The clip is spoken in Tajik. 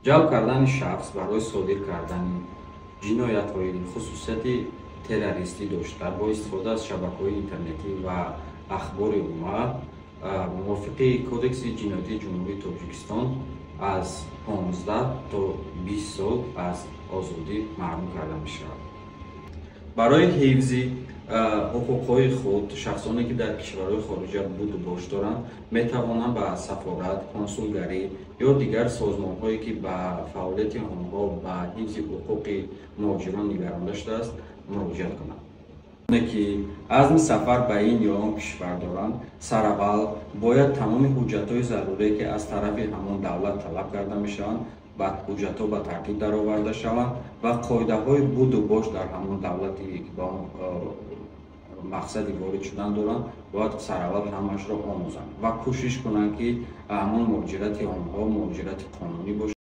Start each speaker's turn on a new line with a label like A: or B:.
A: Ҷалб кардани шахс барои содир кардани ҷиноятҳои хусусияти террористӣ дошта бо истифода аз шабакаҳои интернетӣ ва ахбори омма мувофиқи Кодекси ҷиноятии Ҷумҳурии Тоҷикистон аз 15 то 20 сол аз озодӣ маҳрум карда мешавад. Барои ҳифзи ҳуқуқҳои худ шахсоне, ки дар кишварҳои хориҷа буду бош доранд, метавонанд ба сафорат, консулгарӣ ё дигар созмонҳое, ки ба фаъолияти онҳо ба ҳифзи ҳуқуқи муҳоҷирон нигаронда шудааст, муроҷиат кунанд. Ки азми сафар ба ин ё он кишвар доранд, сараввал бояд тамоми ҳуҷҷатҳои зарурие, ки аз тарафи ҳамон давлат талаб карда мешаванд, ба ҳуҷҷатҳо ба тартиб дароварда шаванд ва қоидаҳои буду бош дар ҳамон давлате, ки ба он мақсади ворид шудан доранд, бояд сараввал ҳамаашро омӯзанд ва кӯшиш кунанд, ки ҳамон муҳоҷирати онҳо муҳоҷирати қонунӣ бошад.